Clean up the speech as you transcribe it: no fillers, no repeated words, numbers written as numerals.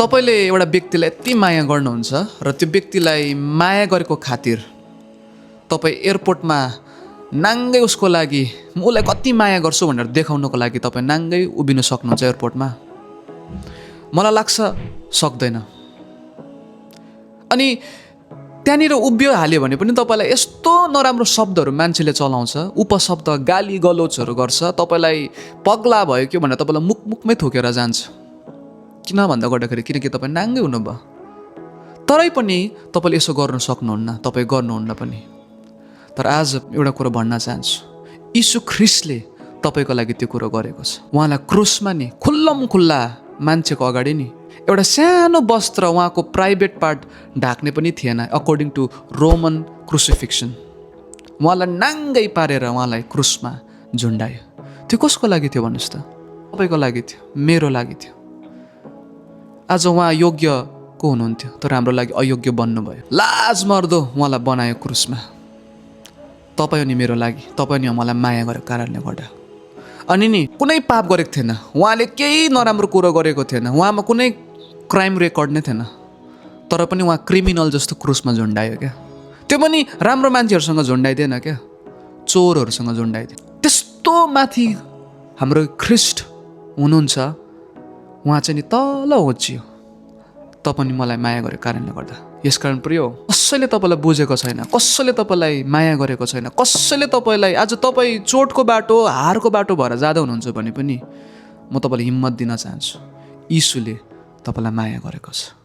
तपाईँले एउटा व्यक्तिलाई यति माया गर्नुहुन्छ र त्यो व्यक्तिलाई माया गरेको खातिर तपाईँ एयरपोर्टमा नाङ्गै उसको लागि म उसलाई कति माया गर्छु भनेर देखाउनको लागि तपाईँ नाङ्गै उभिन सक्नुहुन्छ एयरपोर्टमा? मलाई लाग्छ सक्दैन। अनि त्यहाँनिर उभियो हाल्यो भने पनि तपाईँलाई यस्तो नराम्रो शब्दहरू मान्छेले चलाउँछ, उपशब्द गाली गलोचहरू गर्छ, तपाईँलाई पगला भयो कि भनेर तपाईँलाई मुखमै थोकेर जान्छ। किन भन्दा गर्दाखेरि किनकि तपाईँ नाङ्गै हुनुभयो। तरै पनि तपाईँले यसो गर्नु सक्नुहुन्न, तपाईँ गर्नुहुन्न पनि। तर आज एउटा कुरो भन्न चाहन्छु, यीशु ख्रिस्टले तपाईँको लागि त्यो कुरो गरेको छ। उहाँलाई क्रुसमा नि खुल्ला मान्छेको अगाडि नि एउटा सानो वस्त्र उहाँको प्राइभेट पार्ट ढाक्ने पनि थिएन अकर्डिङ टु रोमन क्रुसिफिक्सन। उहाँलाई नाङ्गै पारेर उहाँलाई क्रुसमा झुन्डायो। त्यो कसको लागि थियो भन्नुहोस् त? तपाईँको लागि थियो, मेरो लागि थियो। आज उहाँ योग्य को हुनुहुन्थ्यो तर हाम्रो लागि अयोग्य बन्नुभयो। लाज मर्दो उहाँलाई बनायो क्रुसमा। तपाईँ अनि मेरो लागि, तपाईँ अनि मलाई माया गरेको कारणले गर्दा। अनि नि कुनै पाप गरेको थिएन, उहाँले केही नराम्रो कुरो गरेको थिएन, उहाँमा कुनै क्राइम रेकर्ड नै थिएन, तर पनि उहाँ क्रिमिनल जस्तो क्रुसमा झुन्डायो क्या। त्यो पनि राम्रो मान्छेहरूसँग झुन्डाइदिएन क्या, चोरहरूसँग झुन्डाइदियो। त्यस्तो माथि हाम्रो ख्रिस्ट हुनुहुन्छ, उहाँ चाहिँ नि तल होचियो तपाईँ नि मलाई माया गरेको कारणले गर्दा। यसकारण प्रिय, कसैले तपाईँलाई बुझेको छैन, कसैले तपाईँलाई माया गरेको छैन, कसैले तपाईँलाई आज तपाईँ चोटको बाटो हारको बाटो भएर जाँदा हुनुहुन्छ भने पनि म तपाईँलाई हिम्मत दिन चाहन्छु, यीशुले तपाईँलाई माया गरेको छ।